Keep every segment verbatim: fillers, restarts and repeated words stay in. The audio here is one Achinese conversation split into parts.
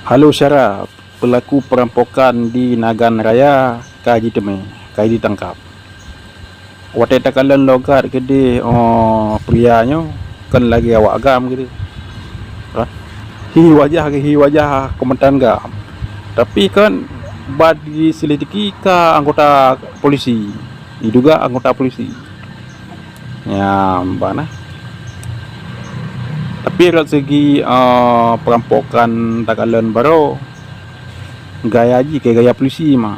Halo syara, peulaku peurampokan di Nagan Raya ka jiteumé, ka jitangkab. Watée takalon logat keudeh, oh, pria nyoe, kon lagée awak GAM keudeh. Ha? Hi wajah, hi wajah komandan GAM. Tapi kan bak jiselidiki ka anggota polisi, diduga anggota polisi. Nyan bah na. Tapi rot segi, eh, perampokan takalon baroe, gaya jih keu gaya polisi ma.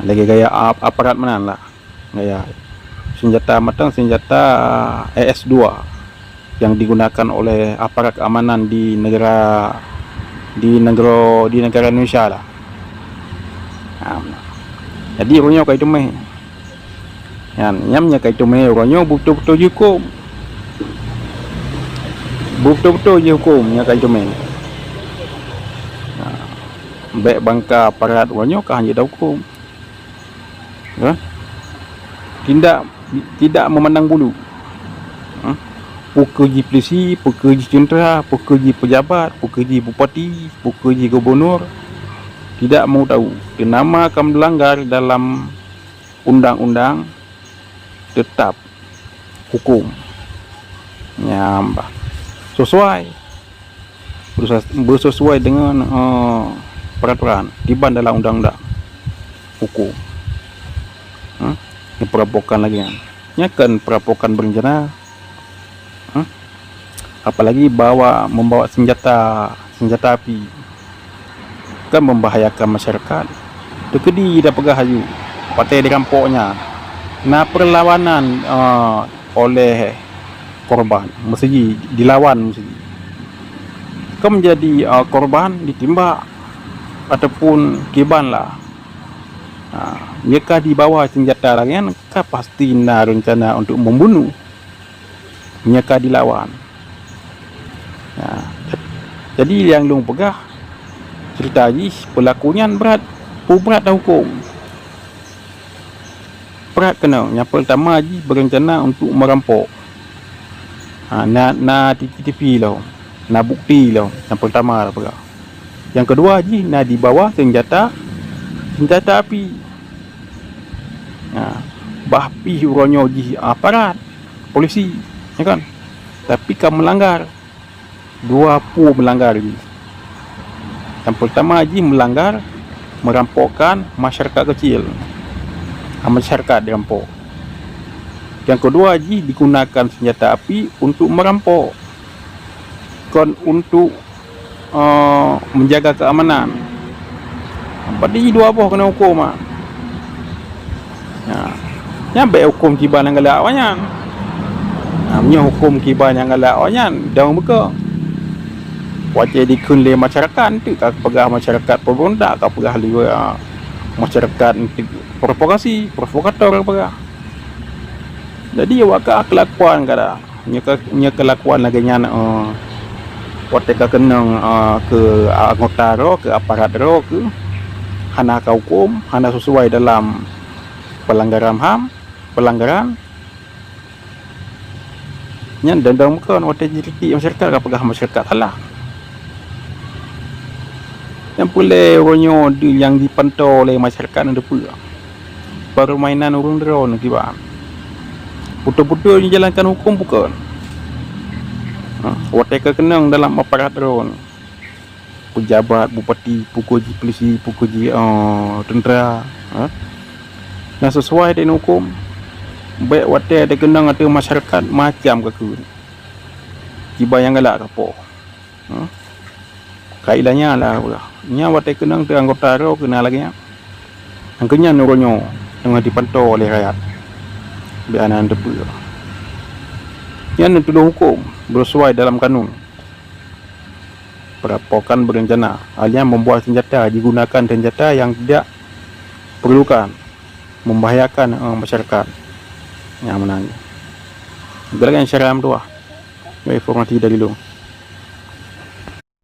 Lagée gaya ap-, aparat meunan lah. Gaya senjata mantong senjata A S dua yang digunakan oleh aparat keamanan di negara, di negara, di negara Indonesia lah. Ha, jadi uroe nyoe ka jiteumé. Nyan, nyan nyang ka jiteumé uroe nyoe beutôi-beutôi jihukôm. Beutôi-beutôi jihukôm nyang ka jiteumé. Ha, bék bangka aparat uroe nyoe ka hana jitahukôm. Ya. Tidak, tidak memandang bulu. Ha? Peu kheueh jih polisi, peu kheueh jih tentera, peu kheueh jih pejabat, peu kheueh jih bupati, peu kheueh jih gubunur, tidak mau tahu. Teunama ka meulanggar dalam undang-undang, tetap hukôm. Nyan bah. Sesuai. Bersas-, bersesuai dengan, eh, peraturan kiban dalam undang-undang, hukum. Hmm? Perampokan lagée nyan. Nyan kan perampokan berencana. Hmm? Apalagi bawa, membawa senjata, senjata api. Kan membahayakan masyarakat. Teukeudi tapeugah laju, watée dirampok nyan, na perlawanan, eh, oleh korban, meuseujih dilawan meuseujih. Ka menjadi, uh, korban ditimbak ataupun kiban lah. Ha, meunyoe ka dibawa senjata lagée nyan, ka pasti na rencana untuk membunuh. Meunyoe ka dilawan. Ha, jadi nyang lôn peugah, cerita jih peulaku nyan brat, peue brat tahuköm. Brat keunoe, nyang peurtama jih berencana untuk meurampok. Ha, na, na C C T V lom, na bukti lom, nyang peurtama peugah. Nyang keudua jih na dibawa senjata, senjata api. Ha, bah pih uroe nyoe jih aparat, polisi, ya kan? Tapi ka meulanggar. Dua peue meulanggar jih. Nyang peurtama jih meulanggar meurampokkan masyarakat keucil. Ha, masyarakat dirampok. Nyang keudua jih digunakan senjata api untuk meurampok, kon untuk, eh, menjaga keamanan. Berarti dua boh keuneuk huköm, ah. Ya. Nyan bék huköm kiban nyang galak awaknyan. Nah, meunyoe huköm kiban nyang galak awaknyan, dong beuko. Watée dikheun lé masyarakat, enteuk ka peugah masyarakat pemberontak, ka peugah lé, ah, masyarakat enteuk provokasi, provokator ka peugah. Jadi, awak ka kelakuan kada. Nyoe ke-, nyoe keulakuan lagée nyan, eh, watée ka keunong, eh, keu anggota droe, keu aparat droe, keu hana ka huköm, hana sesuai dalam pelanggaran ham, pelanggaran. Nyan dong-dong meukeuen watée jikritik masyarakat, ka peugah masyarakat salah. Nyang peureulée uroe nyoe di-, nyang jipantô lé masyarakat nyan teupeue. Peurmainan ureuëng droe nyoe kiban. Beutôi-beutôi jijalankan huköm bukon. Ha, watée ka keunong dalam aparat droe nyoe. Pejabat, bupati, peu kheueh jih polisi, peu kheueh jih, eh, tentera, ha. Nyang sesuai dengan huköm. Bék watée ka keunong ateueh masyarakat macam ka kheun. Kiban nyang galak ka poh. Hmm? Kaidah nyan lah, nyan watée keunong teu anggota droe keu na lagée nyan. Nyang keu nyan uroe nyoe teungoh jipantô lé rakyat. Bék hana teupeue. Nyan neutulông huköm, beusesuai dalam kanun. Perampokan berencana, alias membawa senjata, digunakan senjata yang tidak perlukan, membahayakan, eh, masyarakat. Nyan meunan. Geulangan syara meutuah. Informasi dari lôn.